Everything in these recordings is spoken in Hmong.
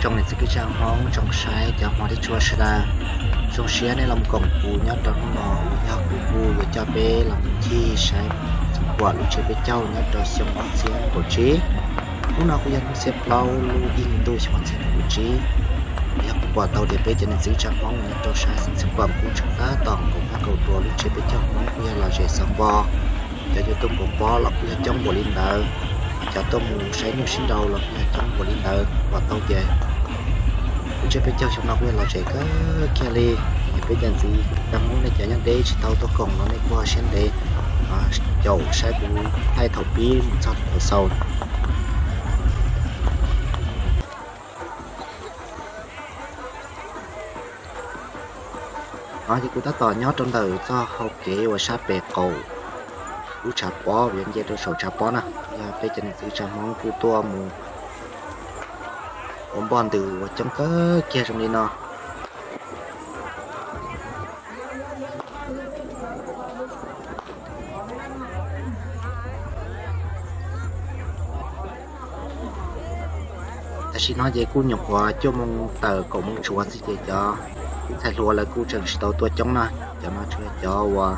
Tsoom niam txiv kwv tij Hmoob tsoom saib cov hmov thiab tshua sawv daws, zoo siab nej los koom kuv nyob rau hnub no uas yog kuv kuj yuav coj peb los ncig saib txog kuam lub tsiab peb caug nyob rau xyoo ob txhiab kaum tsib. Hnub no kuj yog hnub xiab plaub lub ib hlis ntuj xyoo ob txhiab kaum tsib. Yog kuv pom tau tias peb cov niam txiv kwv tij Hmoob nyob rau sab xeev Xwm Pom kuj tseem tab tom nkaum pab nkaum rua lub tsiab peb caug Hmoob kuj yog lom zem xov npo. Cov yuav tuaj nkaum pob los kuj yog coob npaum li ntawd, cov tuaj mus saib nyuj sib nraus los kuj yog coob npaum li ntawd. Pom tau tias lub tsiab peb caug xyoo no kuj yog lom zem kawg kiag li. Yog peb cov niam txiv kwv tij Hmoob nej cov nyob deb tsis tau tuaj koom los nej kuj ho siab ntev caum saib kuv thaij thaum pib mus txog thaum xaus. No ces kuv tab tom nyob rau ntawm txoj hau kev uas sab pem qaum lub tshav pob uas yuav nce rau saum tshav pob na. Yog peb cov niam txiv kwv tij Hmoob kuj tuaj mus ua npoj ntws uas coob kawg kiag zoo li no. Tam sim no ces kuj nyuam qhuav cuaj moo tawm kaum moo tshuav xwb ces cov tub ntxhais hluas lawv kuj tseem tsis tau tuaj coob na. Cov no tsuas yog cov uas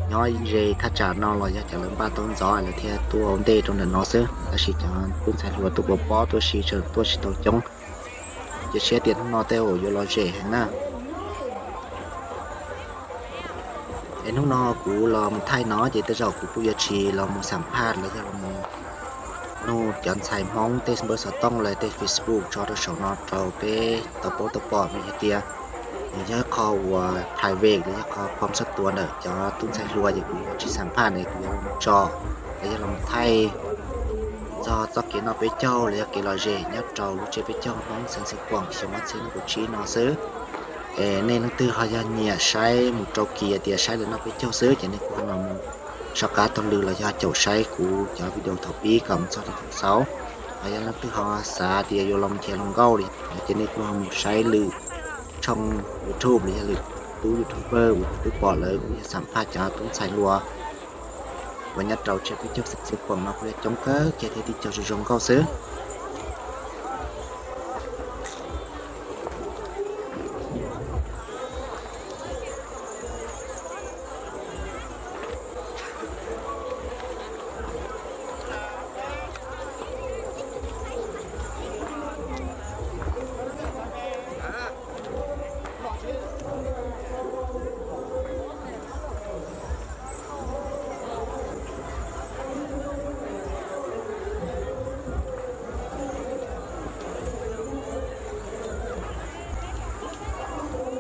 nyob ze thaj tsam no los yog cov lawv npaj tau ntxov lawv thiaj tuaj ua ntej rau ntawm no xwb, tab sis cov tub ntxhais hluas tuaj ua pob tuaj si tseem tuaj tsis tau coob. Cia siab tias hnub no tej zaum yuav lom zem heev na. Es hnub no kuv los mus thaij no ces tej zaum kuv kuj yuav tsis los mus xam phaj los yog los mus nug cov ntxhais Hmoob tej npawb xov tooj los tej Facebook tso rau saum no rau peb tau paub tau pom vim hais tias nws yog ib qho uas private los yog qhov khom sab tua ntawm cov tub ntxhais hluas ces kuv yuav tsis xam phaj ne, kuv yuav los mus tso los yog los mus thaij txog txoj kev noj peb caug los yog kev lom zem nyob rau lub tsiab peb caug Hmoob xeev Xwm Pom xyoo ob txhiab kaum tsib no xwb. Es nej leej twg ho yog nyiam saib mus rau kis tias saib lawv noj peb caug xwb ces nej kuj ho los mus soj qab taug lw los yog caum saib kuv cov video thaum pib kom mus txog rau thaum xaus. Ho yog leej twg ho xav tias yuav los mus nrhiav hluas nkauj li ces nej kuj ho mus saib lwm tshooj YouTube los yog lwm tub YouTuber uas kuv twb pom lawv kuj yog xam phaj cov tub ntxhais hluas uas nyob rau tsiab peb caug xeev Xwm Pom no kuj yog coob kawg kiag thiab tib co zoo zoo nkauj xwb.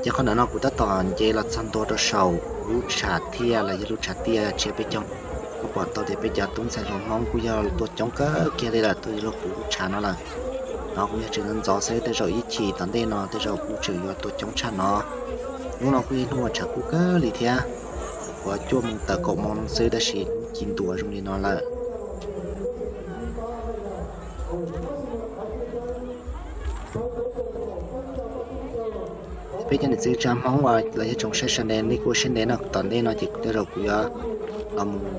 Ces qhov ntawm no kuv tab tom nce los txog ntua rau saum lub tshav thiaj los yog lub tshav tiaj tsiab peb caug. Kuv pom tau tias peb cov tub ntxhais hluas Hmoob kuj yog tuaj coob kawg kiag li lawm tuaj yuav luag puv lub tshav no lawm. No kuj yog tseem ntxov xwb, tej zaum ib chim tom ntej no tej zaum kuj tseem yuav tuaj coob tshaj no. Hnub no kuj yog hnub uas tshav kub kawg li thiab, uas cuaj moo tawm kaum moo xwb tab sis hnub ci ntua zoo li no lawm. Peb cov niam txiv kwv tij Hmoob uas los yog tsoom saib sawv daws nej kuj ua siab ntev no, tom ntej no ces tej zaum kuv yuav los mus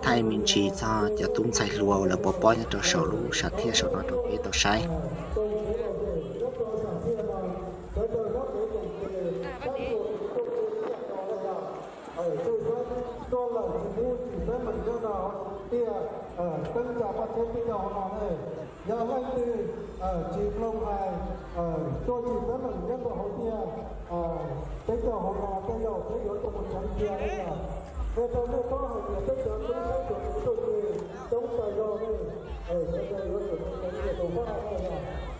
thaij me ntsis txog cov tub ntxhais hluas uas lawv pov pob nyob rau saum lub tshav thiaj saum no rau peb tau saib. Yog leej twg tsis mloog hais, tuaj tsis teeb meem nyob rau hauv tiaj, peb caug hauv no tej zaum peb yuav tau mus tseev tiag li lawm. Qhia rau nej paub hais tias peb cov tub saib txuas tus txuj ci coob txais zog li, sawv daws yuav tsum mus tseev tiag tus fab no yog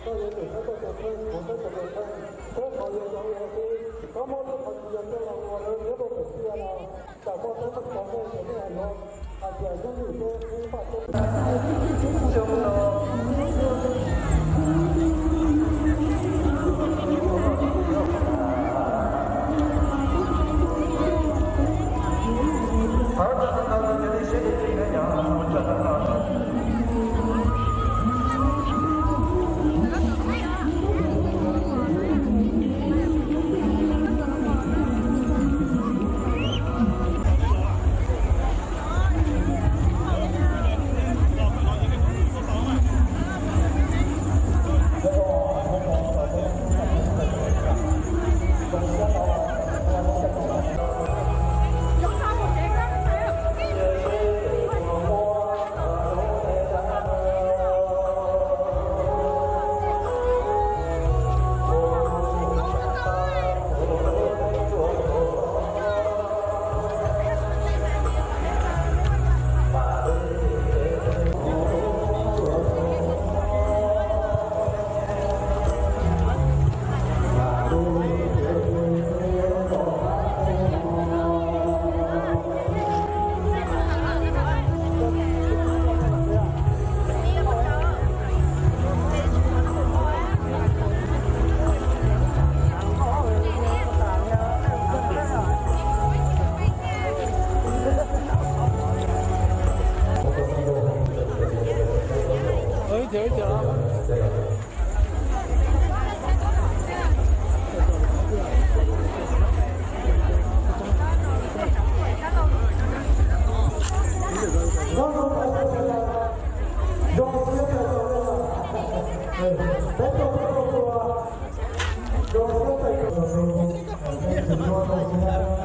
koj yuav tsum saib koj tus kheej, kuv saib kuv tus kheej, peb qhov yog cov ua xwb, koj muab tej qhov tsis yog coj los ua lawv nyob rau pem tiaj no.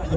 Ces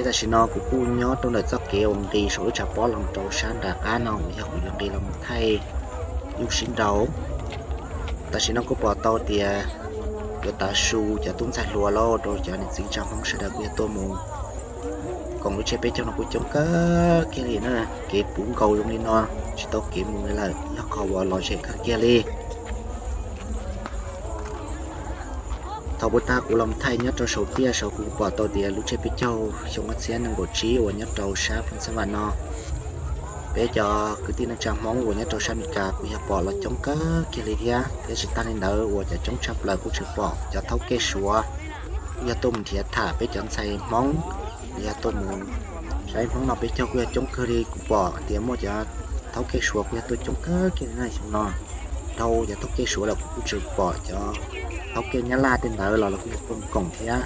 tam sim no kuv kuj nyob rau ntawm txoj kev uas nqis saum lub tshav pob los rau sab nram qab no uas yog kuv yuav nqis los mus thaij ib lub sib nraus. Tam sim no kuj pom tau tias yuav tav su cov tub ntxhais hluas los rau cov niam txiv ntsa Hmoob sawv daws kuj yog tuaj mus koom lub tsiab peb caug no kuj coob kawg kiag li na. Kev puv nkaus zoo li no tsis tau kev mus li lawm, yog qhov uas lom zem kawg kiag li. Thaum puag ta kuv los thaij nyob rau saum tiaj saud kuv pom tau tias lub tsiab peb caug xyoo ob txhiab nees nkaum tsib uas nyob rau sab Frontxab Vam no, peb cov kwv tij neej tsa Hmoob uas nyob rau sab Amelikas kuj yog pom los coob kawg kiag li thiab. Thiab tsis tag li ntawd uas cov coob tshaj plaws kuj tseem pom cov thaub kej Suav kuj yog tuaj mus nrhiav tham peb cov ntxhais Hmoob uas yog tuaj mus saib Hmoob no peb caug kuj yog coob kawg li. Kuv pom tias muaj cov thaub kej Suav kuj yog tuaj coob kawg kiag li na xyoo no. Dhau cov thaub kej Suav lawm kuv kuj tseem pom cov thaub kej Nyab Laj tej ntawd los los kuj yog tuaj mus koom thiab.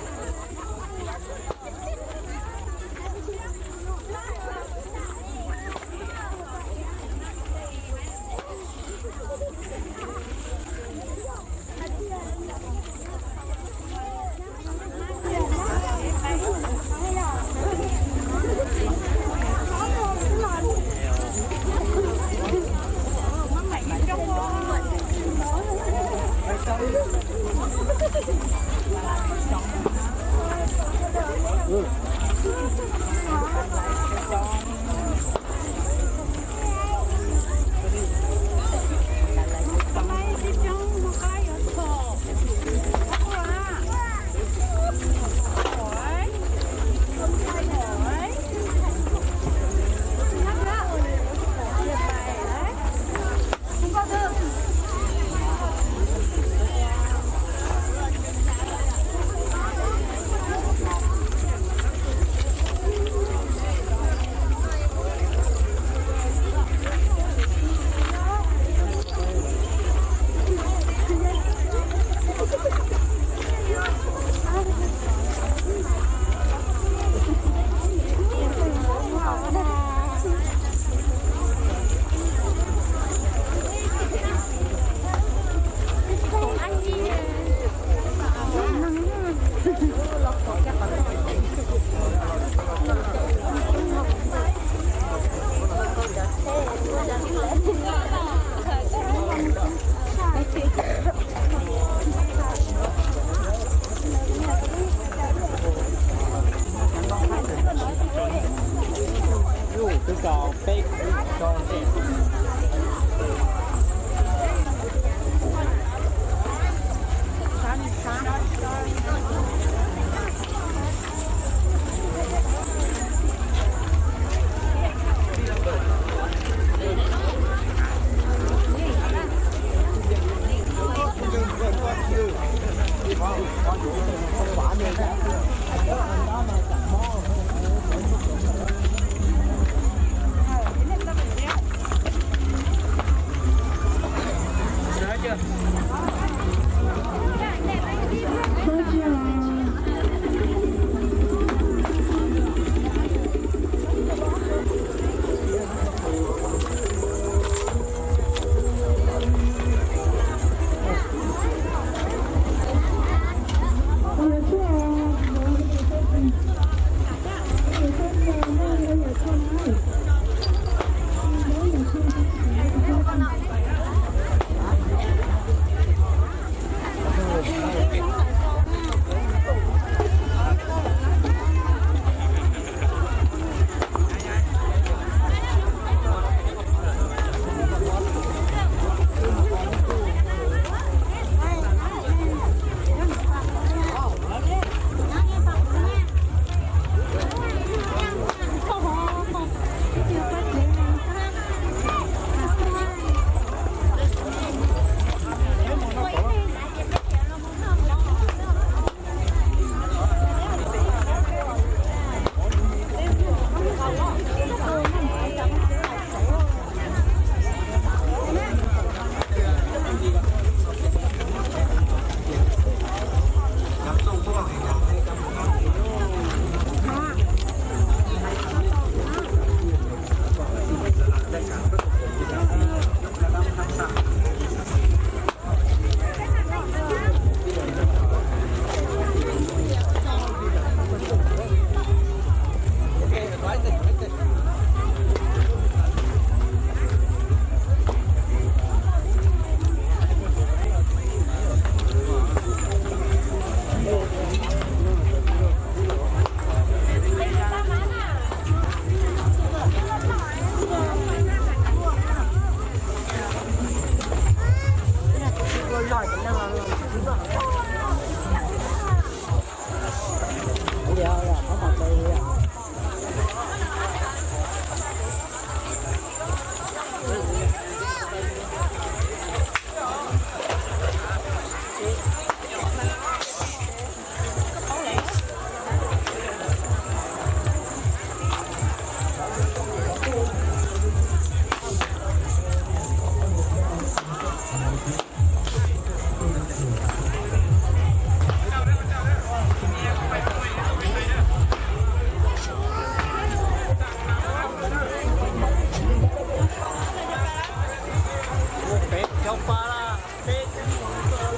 Peb caug pab lawm, peb caug pab lawm.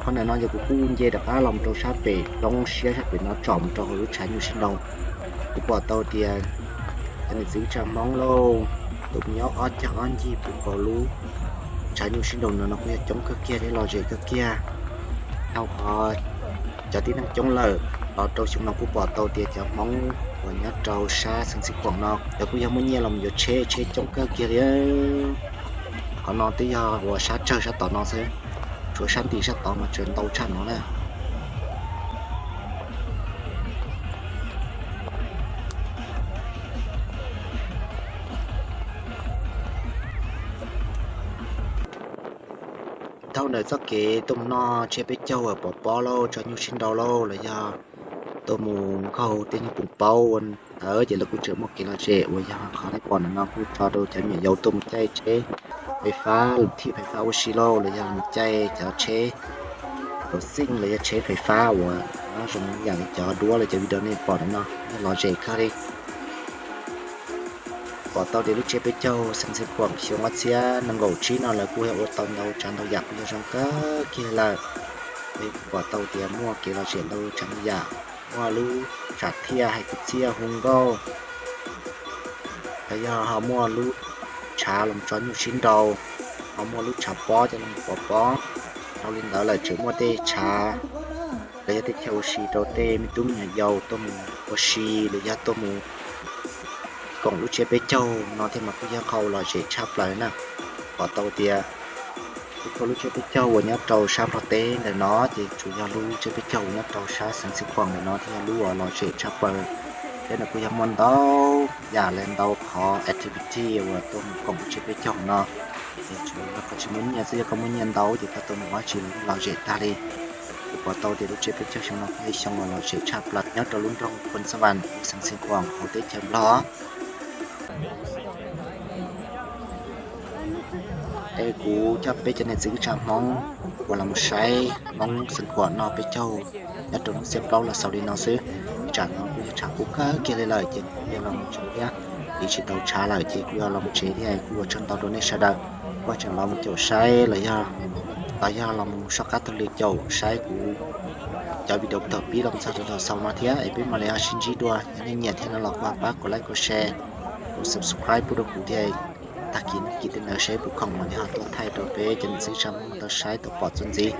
Ntawm no ces kuv kuj nce rov qab los rau sab pem roob siab sab pem no tsom mus rau hauv lub tshav nyuj sib nrau. Kuv pom tau tias cov niam txiv tsa Hmoob lauj, tus me nyuam ob cag ob ncig puv nkaus lub tshav nyuj sib nrau no no kuj yog coob kawg kiag thiab lom zem kawg kiag. Dhau qhov cov tib neeg coob lawm los rau xyoo no kuj pom tau tias cov Hmoob uas nyob rau sab xeev Xeev Khuam no lawv kuj yog muaj nyiaj los mus yuav tsheb, tsheb coob kawg kiag li. Qhov no twb yog uas sab tsawg sab tod no xwb, tshuav sab ntim sab tod mas tseem ntau tshaj no na. Dhau ntawm txoj kev tuaj mus noj tsiab peb caug uas pov pob lauj, tso nyuj sib nrau lauj, los yog tuaj mus nkaug tej nyuag poos paub ua ntawd ces lawv kuj tseem muaj kev lom zem uas yog qhov nej pom ntawm no kuj tso rau cov me nyuam yaus tuaj mus caij tsheb fais fab, lus thij fais fab ua si lauj, los yog mus caij cov tsheb tauv xeej los yog tsheb fais fab uas nyob zoo yam li cov duab los cov video nej pom ntawm no, yog lom zem kawg li. Pom tau tias lub tsiab peb caug xeev Xeev Khuam xyoo ob txhiab nees nkaum tsib no lawv kuj yog ua tau ntau tsav ntau yam kuj yog zoo kawg kiag lawm. Peb kuj pom tau tias muaj kev lom zem ntau tsav ntau yam, muaj lub tshav thiaj hais kwv txhiaj hu nkauj, los yog ho muaj lub tshav los tso nyuj sib nrau, ho muaj lub tshav pob coj los pov pob. Dhau li ntawd lawm tseem muaj tej tshav los yog tej chaw ua si rau tej me tub me nyuam yaus tuaj mus ua si los yog tuaj mus koom lub tsiab peb caug no thiab mas kuj yog qhov uas lom zem tshaj plaws na. Pom tau tias lub, lub tsiab peb caug uas nyob rau sab Nplog teb ntawm no ces tsuas yog lub tsiab peb caug uas nyob rau sab xeev Xeev Khuam ntawm no thiaj yog lub uas lom zem tshaj plaws. Thiab nws kuj yog muaj ntau yam li ntau qhov activity uas tuaj mus koom lub tsiab peb caug no. Ces tsuas yog koj tsis muaj nyiaj xwb, yog koj muaj nyiaj ntau ces koj tuaj mus ua dab tsi los lom zem tag li. Kuv pom tau tias lub tsiab peb caug xyoo no kuj yog xyoo uas lom zem tshaj plaws nyob rau lub nroog Phoo Xas Vas, lub xeev Xeev Khuam hauv teb chaws Nplog. Es kuv coj peb cov niam txiv kwv tij Hmoob uas los mus saib Hmoob Xeev Khuam noj peb caug nyob rau hnub xiab plaub los xaus li no xwb. Tsam no kuj yog tshav kub kawg kiag li lawm ces kuv yuav los mus tsev thiab, vim tsis tau tshav lawm ces kuv yuav los mus tsev thiab. Kuj ua tsaug ntau rau nej sawv daws uas tseem los mus caum saib los yog, los yog los mus soj qab taug lw caum saib kuv cov video thaum pib los txog rau thaum xaus no thiab. Es peb mam li ho sib ntsib dua, yog nej nyiam thiab no los kuj ho pab kom like, kom share, kom subscribe pub rau kuv thiab. Tag kis no kis tej ntawd seb puas khoom mam li ho tuaj thaij rau peb cov niam txiv kwv tij Hmoob tau saib tau pom txuas ntxiv.